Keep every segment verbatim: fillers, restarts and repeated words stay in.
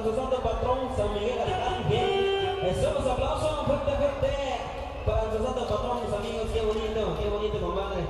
Nuestro santo patrón, San Miguel Arcángel. Eso, los aplausos fuerte, fuerte para nuestro santo patrón, mis amigos. Qué bonito, qué bonito, compadre.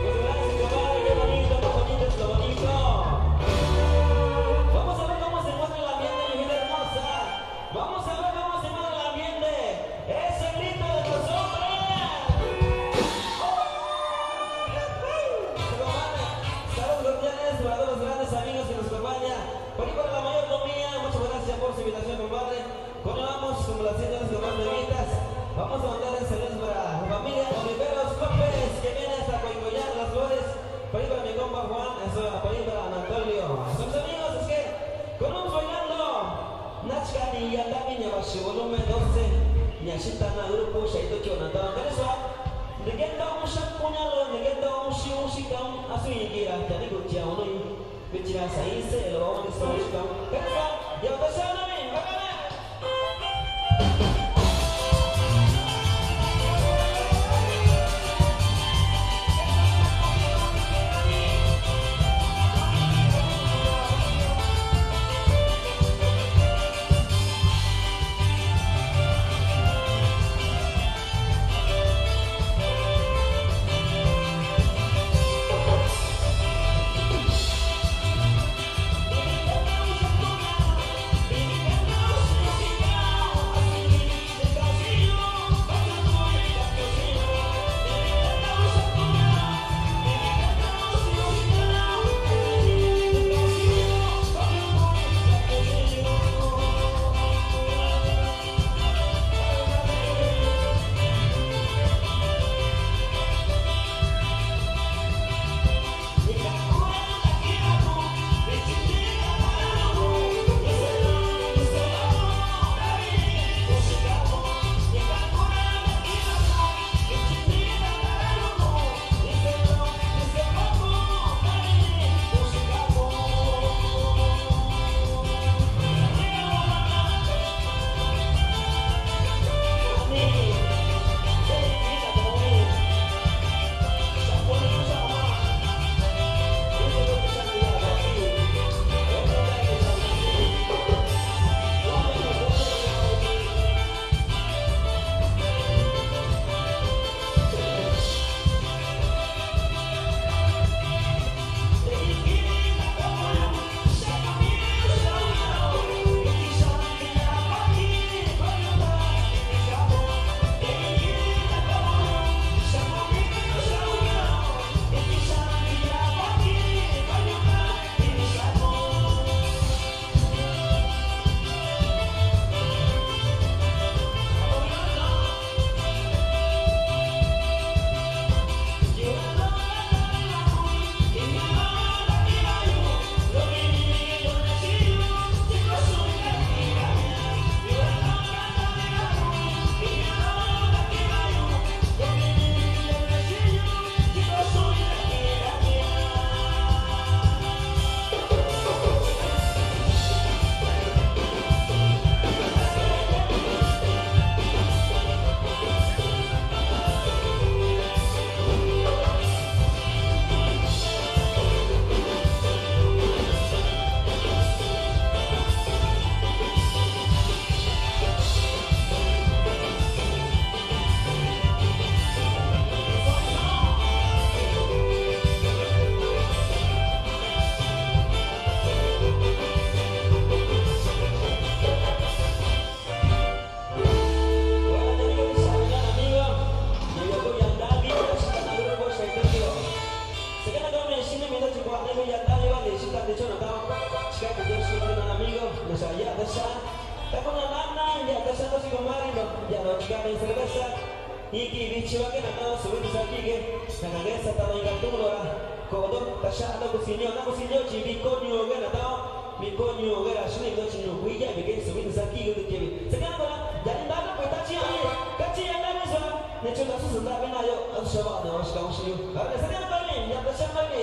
Pues gracias, compadre, qué bonito, qué bonito, qué bonito. Vamos a ver cómo se mueve el ambiente, mi gente hermosa. Vamos a ver cómo se mueve el ambiente. Ese grito de los hombres. Compadre, saludos cordiales para todos los grandes amigos que nos acompañan. Por ahí para la mayordomía, muchas gracias por su invitación, compadre. Continuamos complaciendo a los demás temitas. Vamos a mandar saludos para la familia Oliveros López, que viene hasta Coicoyán, Las Flores. Por ahí para mi compa Juan, eso, por ahí para Anatolio. Son mis amigos, es que continuamos bailando. Nachkani ya también ya bashi volumen doce. Ña xita na grupo xa ito chona ta. Por eso, ¿de qué estamos? Xika un, a su iin kii ra tiaa ni kuu tiaa un nuu yu. Vichin ra sa iin seꞌe loꞌo va ni sa xika un. Kachi saa, ndia ta xaa na ni, va ka na. Bueno, te digo, mis amigos, amigo, ya yo voy a andar bien, ya está la luz, pues, ahí te digo. Sé que no me entienden, mira, chico, ahora voy a andar, yo, vale, sí, está, de hecho, no estaba, chica, que yo soy un amigo, no sabía, no sabía. Está con la lana, ya está echando su comadre, no, ya no, chica, me cerveza. Iin kii vichin va ke na taꞌan suvi ndusa kii ke, na kan ke sa ta va inka tuun va ra, koꞌo ndo, ra xaꞌa ndo kusiñu, na kusiñu chi viko ñuu ke na taꞌan, viko ñuu ke ra xini ndo chi nuu kuiya vi ke suvi ndusa kii ke ndiki vi. Saa ke na ko ra, ndia ni ndaa na kuita chi ña, kachi ña na ni so, ni chu na susu ndaꞌvi na yo, a tu xavaꞌa na va xika un xiꞌin yu. Ra saa ke na ko ra, ndia ta xa na vi.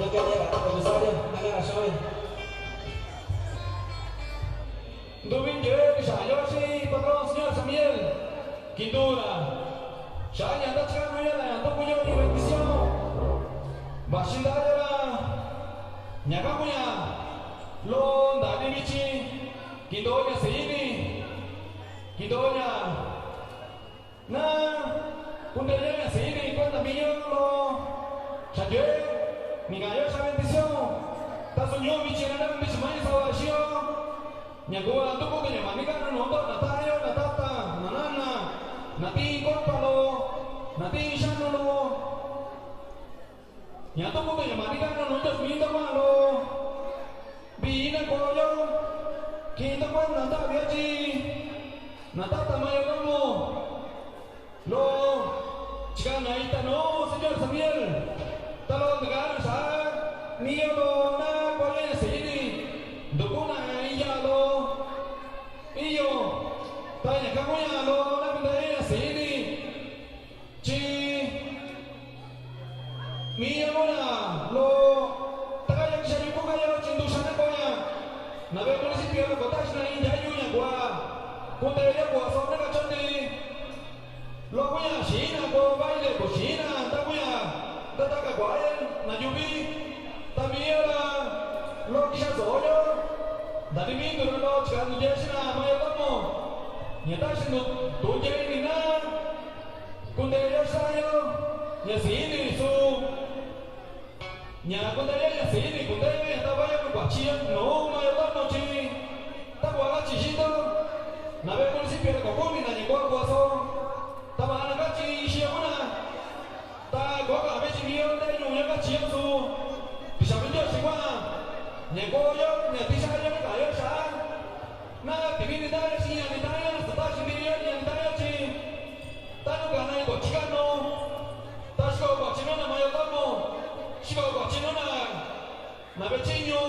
Yo quiero llegar a comisario, hágala saber. Nduvi ndiee ndixaa yo xiꞌin patrón señor Samuel, kinduu ra xaꞌa ña ndachikanu yo ra ña nduku yo iin bendición. Vaxi ndaꞌa yo ra, ña kaku ña loo ndaꞌa ni vichin, kindoo ña sii ini, kindoo ña na kundee yo ña sii ini kuenda mii yo loo. Xa ndiee ndikaꞌan yo xa bendición, ta su ñuu vichin ra na ndichi mañu sava xiꞌin yo. Ña kuu va nduku tu ña mani kaꞌnu nuu ndo, na taꞌan yo, na tata, na nana, na tiin copa loo, na tiin xanu loo. Ña nduku tu ña mani kaꞌnu nuu Ndioxi mii ndo kuaꞌan loo, vii na koo yo, kiꞌin ndo kuaꞌan na ndaꞌvi yo chi na tata mayordomo loo chikaa na ita nuu señor Samuel, ta loo ndikaa na xaꞌa mii yo loo na koo yo ña sii ini, nduku na iin yaꞌa loo iyo, ta ña kaku ña loo na kundee ña sii ini, chi mii yo na loo ta kaya kixa yuku kaya chi nduxa na koo ña. Na veꞌe municipio na kutaxi na iin ndiayu ña kuaa kundee yo kuaꞌa so na kacha ndi. Loo ku ña xïin na koo baile, ku xïin na nda ku ña ndataka kuaꞌa na yuvi. Ta mii yo ra loo kixa soꞌo yo, ndani mii tu ra loo chikaa tu ndiee xiꞌin na mayordomo, ña taxi tu ndiee ini na kundee yo xaꞌa yo ña sii ini, su ña kundee yo ña sii ini kundee yo ña tava yo nuu kuachi yo nuu mayordomo chi takua kachi xiꞌin ndo, na veꞌe municipio ra kokuni na ña koo kuaꞌa so, ta vaꞌa na kachi xiꞌin yo na, ta kuaꞌa kaꞌan ve chi mii yo ndee ñuu yo kachi yo, su ndixaꞌvi Ndioxi kuaꞌan ña koo yo ña tixaꞌa yo ni kaꞌan yo xaꞌa. Na tivi ni taꞌan yo xiꞌin ñani taꞌan yo, na sata xiꞌin ndiꞌi yo ñani taꞌan yo chi ta nuu kana iin kuachi kaꞌnu, ta xiko kuachi nuu na mayordomo, xiko kuachi nuu na, na veꞌe chiñu,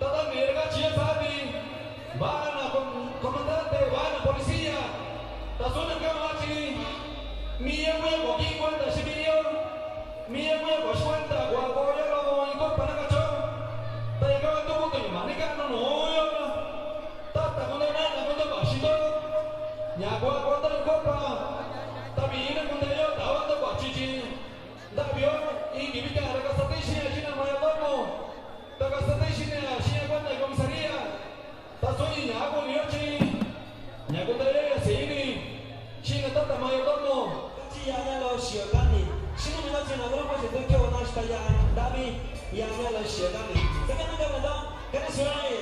ta ta ndiꞌi ra kachi yo saa ndi, vaꞌa na com-, comandante, vaꞌa na policía, ta su na kaꞌan va chi mii yo ku yo kuakiꞌin kuenda xiꞌin mii yo. Mii yo ku yo kuachi kuenda kuaꞌa koo yo loo iin copa na kachi yo. Ta ña kaꞌan nduku tu ña mani kaꞌnu nuu yo, tata ku ndo, nana ku ndo, vaxi ndo ña kuaꞌa koo ndo iin copa. Ta vii na kundee yo tava ndo kuachi chi ndaꞌvi yo iin kivi kaa ra kasatixi ña xiꞌin na mayordomo, ra kasatixi ña xiꞌin ña kuenda comisaría. Ta su iin ñaꞌa kuni yo chi ña kundee yo ña sii ini xiꞌin na tata mayordomo. Kachi yaꞌa ña loꞌo xiyo kani, xini ña kachi na grupo chi tu kio na xita yaꞌa ndavi yaꞌa ña loꞌo xiyo kani. Saka na kama do, kani suai.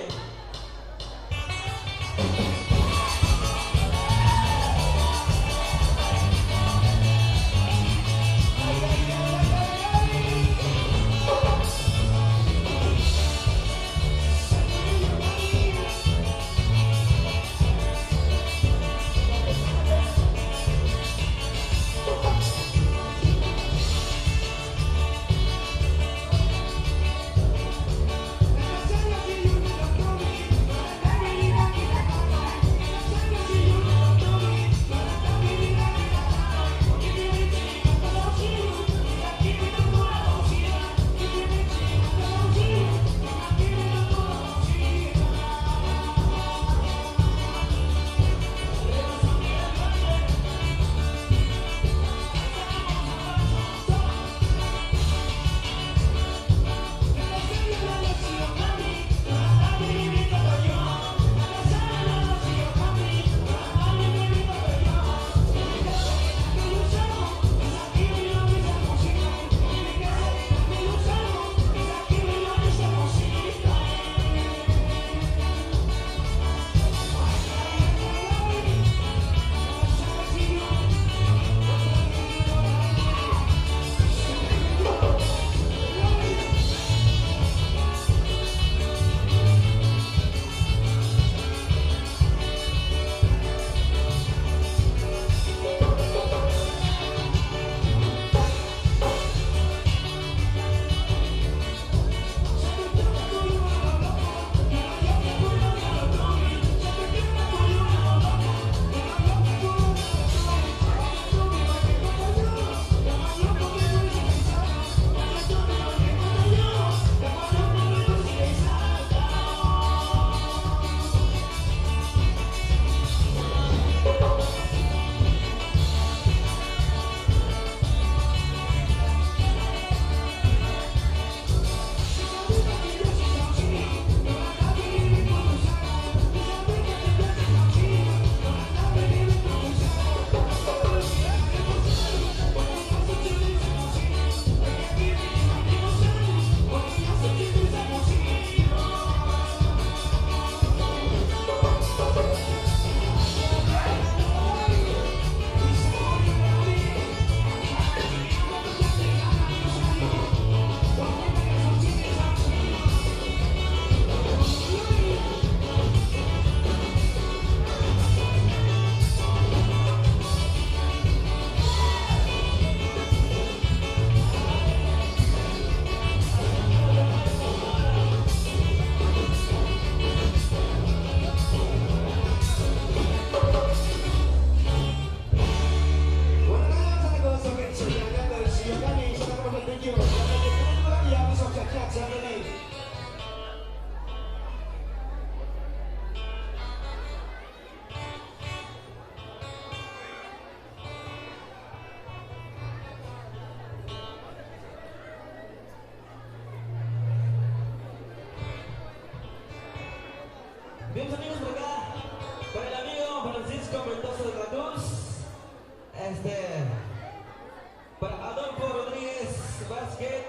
Mendoza de la Cruz, este, para Adolfo Rodríguez Vázquez,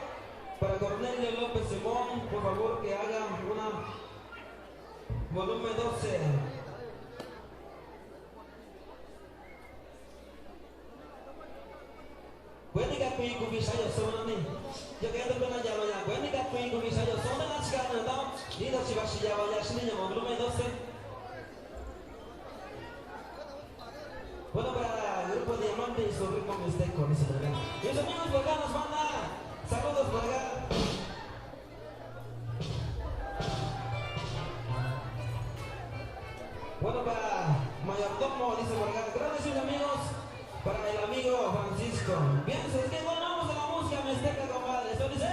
para Cornelio López Simón, por favor que haga una volumen doce. Kuëe ni ka kuiin kuvi xaꞌa yoso na ni. Yo ke nduku na yava ya, kuëe ni ka kuiin kuvi xaꞌa yoso na, na chikaa na ta. Ni ndo chi vaxi yava ya xini ña volumen doce. Bueno, para el grupo Diamante y su ritmo mixteco, dice por acá. Mis amigos por acá nos manda saludos por acá. Bueno, para mayordomo, dice por acá. Grandes amigos, para el amigo Francisco. Bien, es que bueno, vamos a la música mixteca, compadre. Eso dice.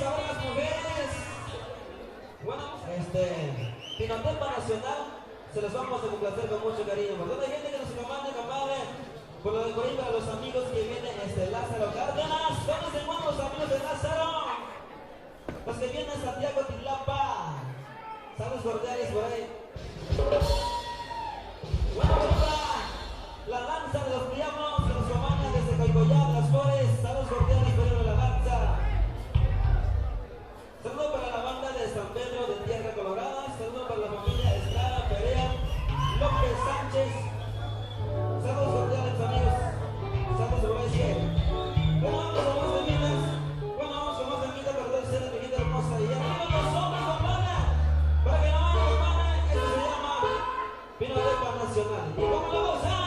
Las mujeres. Bueno, este, Pinotepa Nacional, se los vamos a complacer con mucho cariño. Por toda la gente que nos acompaña, compadre, por, lo- por ahí para los amigos que vienen, este, Lázaro Cárdenas. ¿Dónde se encuentran los amigos de Lázaro? Los que vienen a Santiago Tilapa. Saludos cordiales por ahí. Bueno, por ahí va la danza de los diablos, que nos acompaña desde Coicoyá de las Flores. Saludos cordiales por ahí para la danza. Saludo para la banda de San Pedro de Tierra Colorada. Saludo para la familia Estrada Perea López Sánchez. Saludos cordiales, amigos. Saludos, por ahí. Bueno, vamos con más temitas. Bueno, vamos con más temitas para toda esa gente hermosa. Y arriba los hombres, compadre. Para que no vaya, compadre. Esto se llama Pinotepa Nacional. Y vamos a gozar.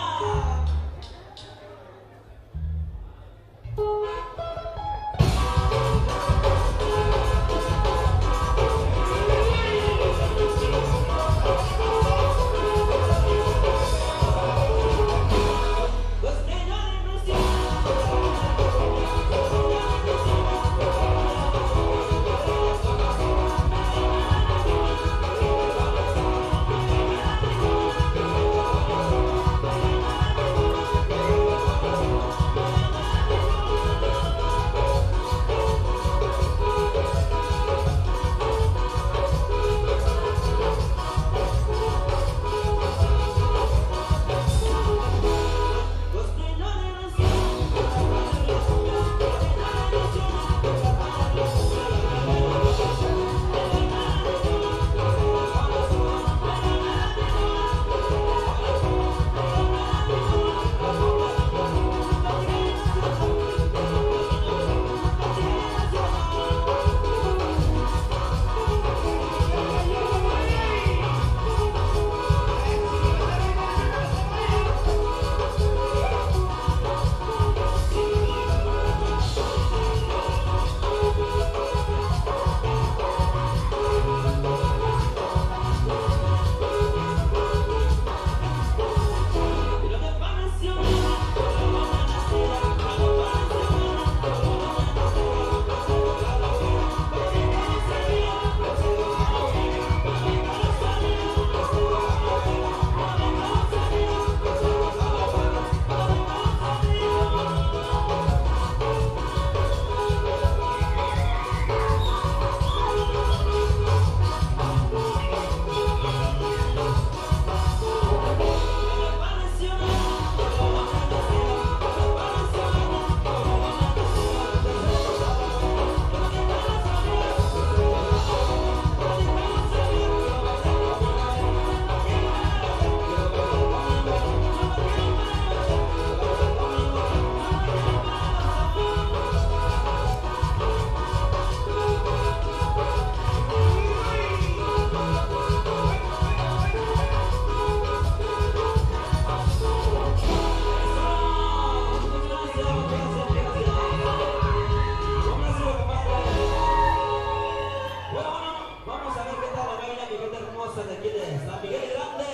Bueno, bueno, vamos a ver qué tal la baila mi gente hermosa de aquí de San Miguel Grande.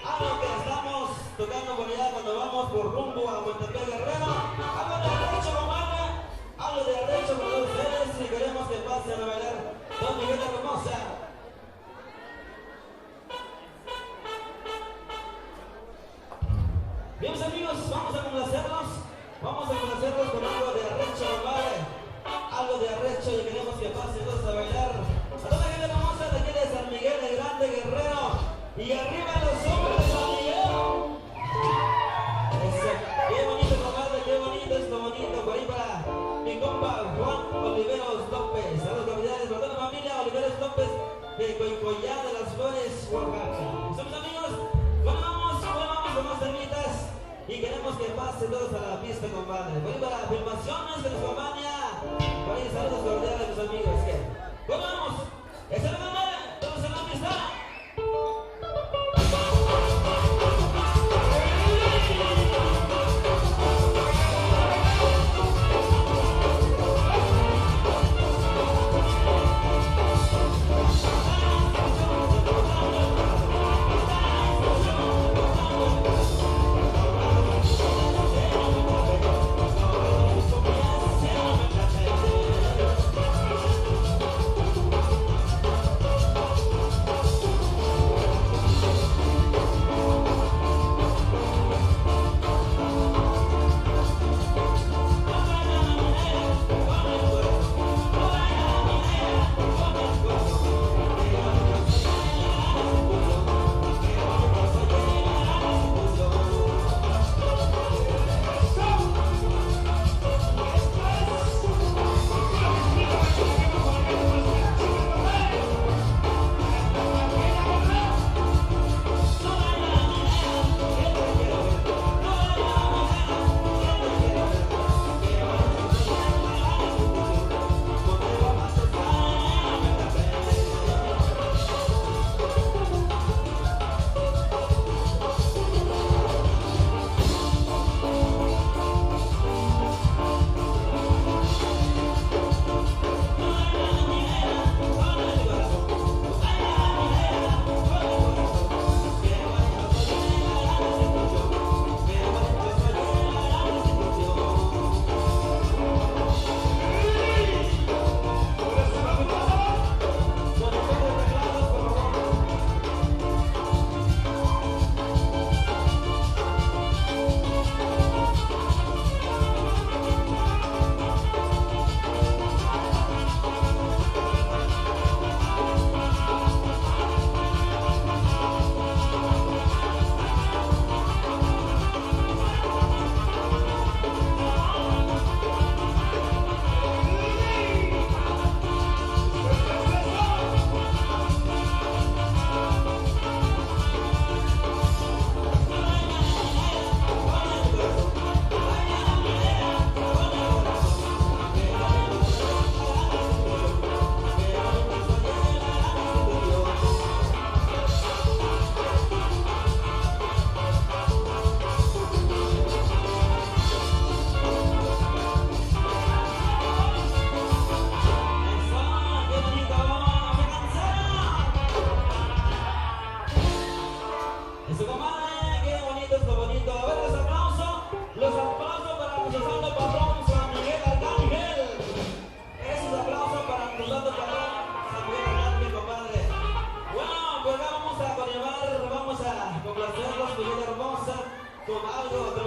A lo que estamos tocando por allá cuando vamos por rumbo a Montevideo Guerrero. Algo de arrecho, compadre. Algo de arrecho para ustedes y queremos que pasen a bailar con mi gente hermosa. Bien, mis amigos, vamos a complacerlos. Vamos a complacerlos con algo de arrecho, compadre. Algo de arrecho y queremos que pasen todos a bailar. A toda la gente hermosa de aquí de San Miguel el Grande Guerrero. Y arriba los hombres de San Miguel. Eso. Qué bonito, compadre, qué bonito, esto bonito. Por ahí para mi compa Juan Oliveros López. Saludos cordiales para toda la familia Oliveros López de Coicoyá de las Flores, Oaxaca. Somos amigos. Bueno, vamos, bueno, vamos con más temitas. Y queremos que pase todos a la pista, compadre. Por ahí para filmaciones de los compadre. Por ahí saludos cordiales, mis amigos. Que, bueno, vamos. Esa es la bandera. Todos en la pista.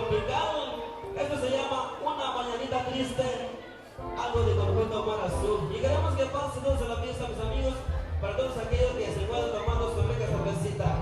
Tropical. Esto se llama Una Mañanita Triste, algo de conjunto Mar Azul. Y queremos que pase todos a la fiesta, mis amigos, para todos aquellos que se encuentran tomando su rica cervecita.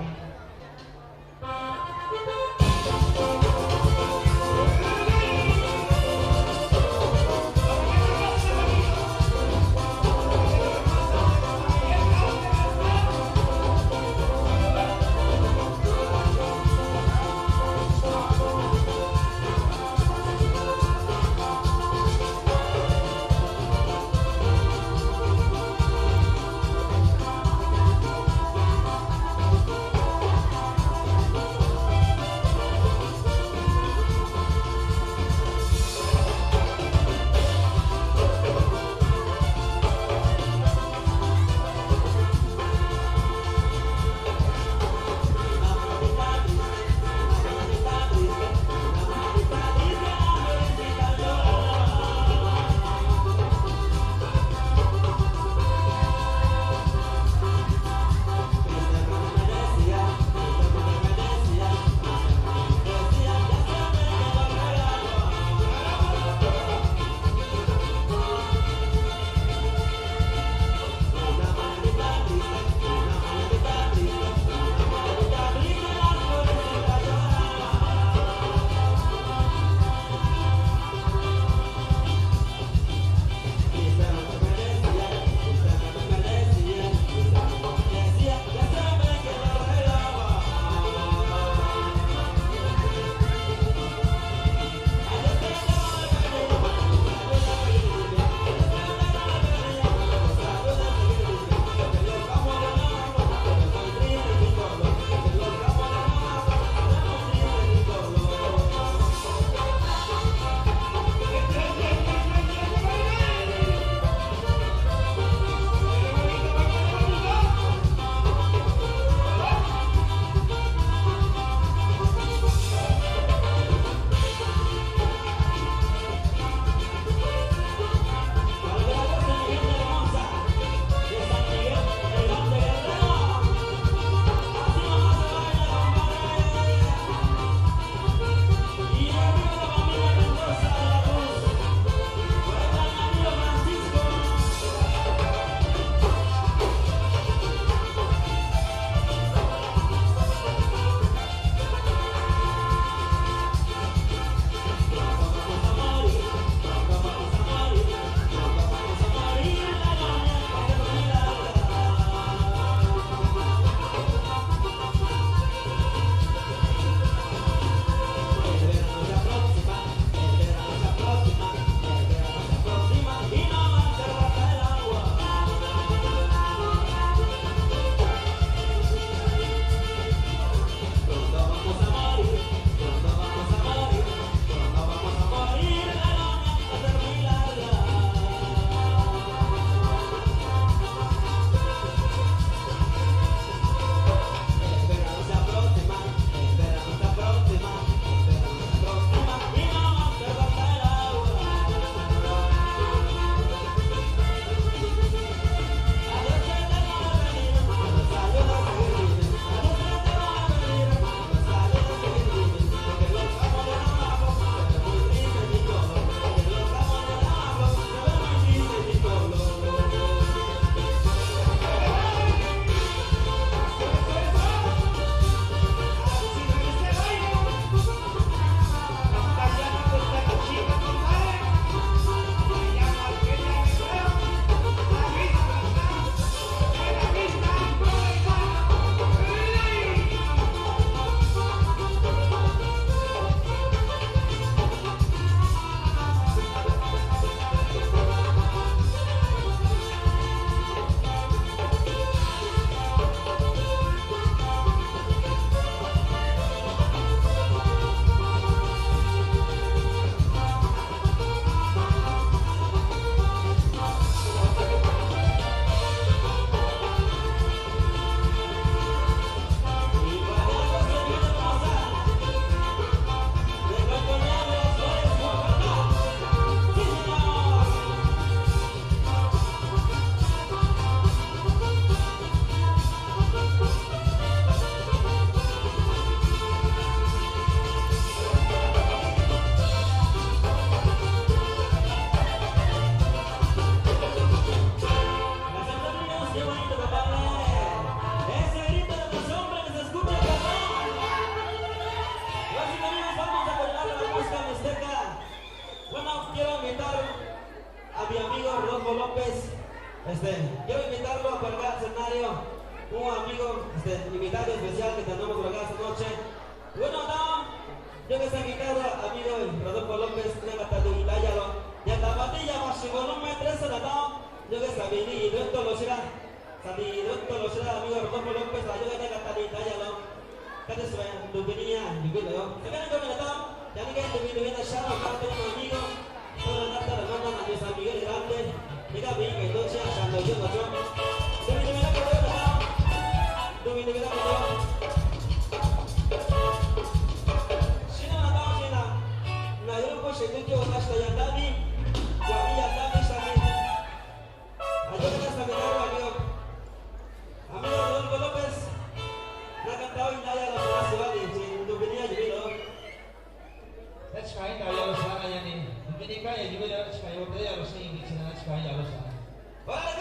Este, quiero invitarlo para acá al escenario, un amigo, este, invitado especial que tenemos por acá esta noche. Bueno, no, yo que está invitado, amigo Rodolfo López, una gata de Itayalo. Ya está, batilla, más si volumen tres, ¿no? Yo que está bien, y no esto lo será. Sami doctor lo será amigo Rodolfo López, la yoga de Catalina, ya lo. Kate sue, dubinia, dubinia. Sami na kome na ta, ya ni ke dubinia na shama, ka tu amigo. Todo la ta la mama na San Miguel Grande. Diga mi que no sea, ya lo yo no yo. Dubinia na kome na ta. Dubinia na kome na. Shina na ta, shina. Na grupo se tu yo na sta ya dani. Ya mi ya dani sami. Ayúdenos a cantar, amigo. Amigo Rodolfo López, na cantado y nadie lo más suave, si tú venías, yo, ¿no? Tachi ka inda ya lo sana ya ni. Ndubini ka ya yuvi ra tachi ka yo te ya lo sin, ni china tachi ka ya lo sana. Órale,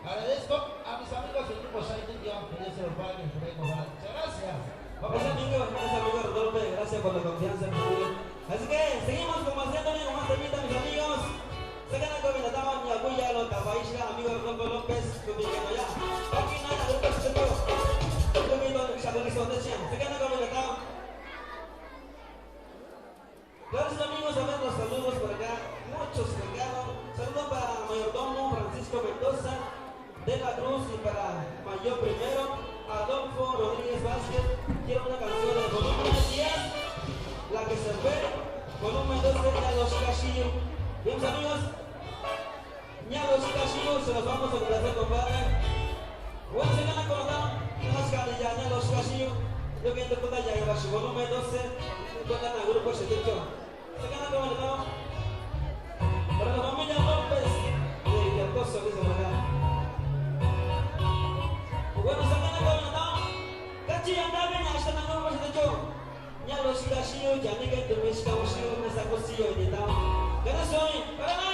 Agradezco a mis amigos del grupo Shine Dion, que Dios se los pague, que Dios los pague. Muchas gracias. Vamos. Gracias, amigo. Gracias, amigo Rodolfo. Gracias por la confianza, mi amigo. Así que seguimos complaciéndole con más temitas, mis amigos. Sakana ko mi ndatama ña kuya lo ta país ka amigo Rodolfo López, tu mi ke ya. Aquí nada, grupo Shine Dion. Tu mi don Shabu Lison de Chiang. Sakana ko mi ndatama. Gracias, amigos, a ver los saludos por acá. Muchos regalos. Saludo para mayordomo Francisco Mendoza de la Cruz y para mayor primero, Adolfo Rodríguez Vázquez. Quiero una canción de volumen diez, la que se fue, volumen doce, ya los cachillos. Bien, mis amigos. Ña lo xika xiyo, se los vamos a complacer, compadre. Bueno, se gana con la dama, no más cali ya, ña lo xika xiyo. Yo que te cuenta ya, ya va, volumen doce, cuenta en el grupo setenta y ocho. Se gana con la dama. Para la familia López, de Cardoso, que se va a ganar. Bueno, se gana con la dama. Cachi, anda, ven, ya está en el grupo setenta y ocho. Ña lo xika xiyo, ya ni que te me xika xiyo, me saco xiyo, y de dama. Gana soy, para la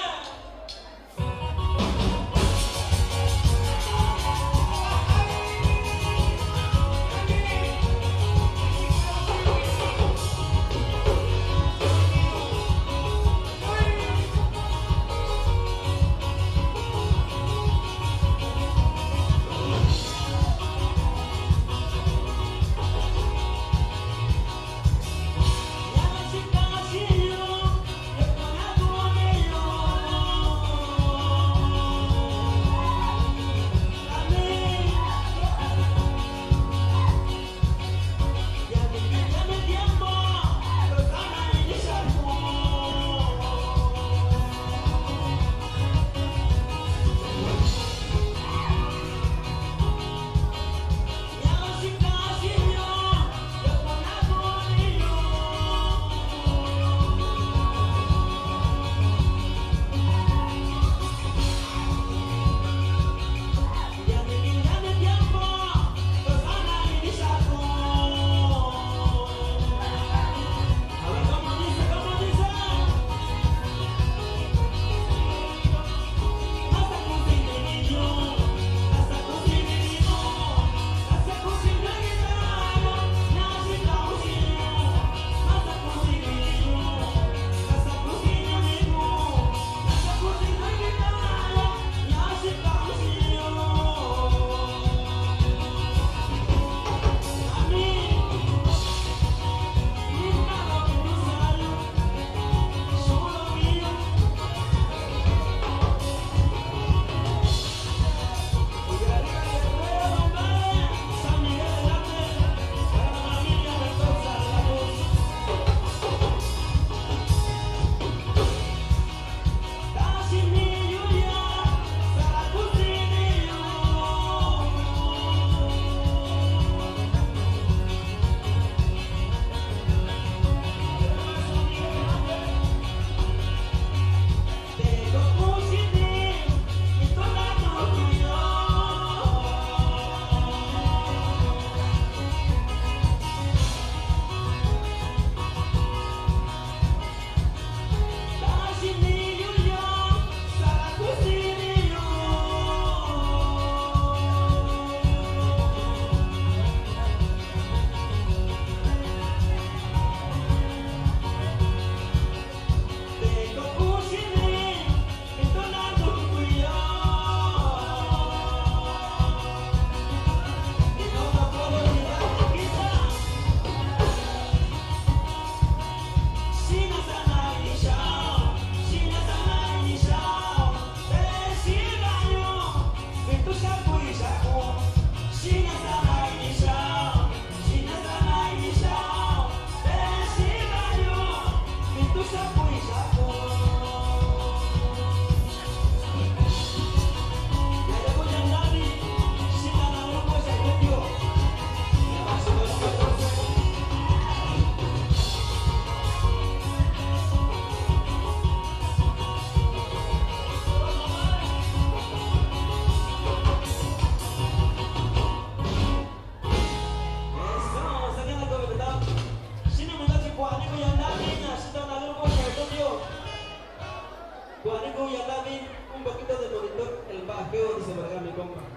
Ra mi ko.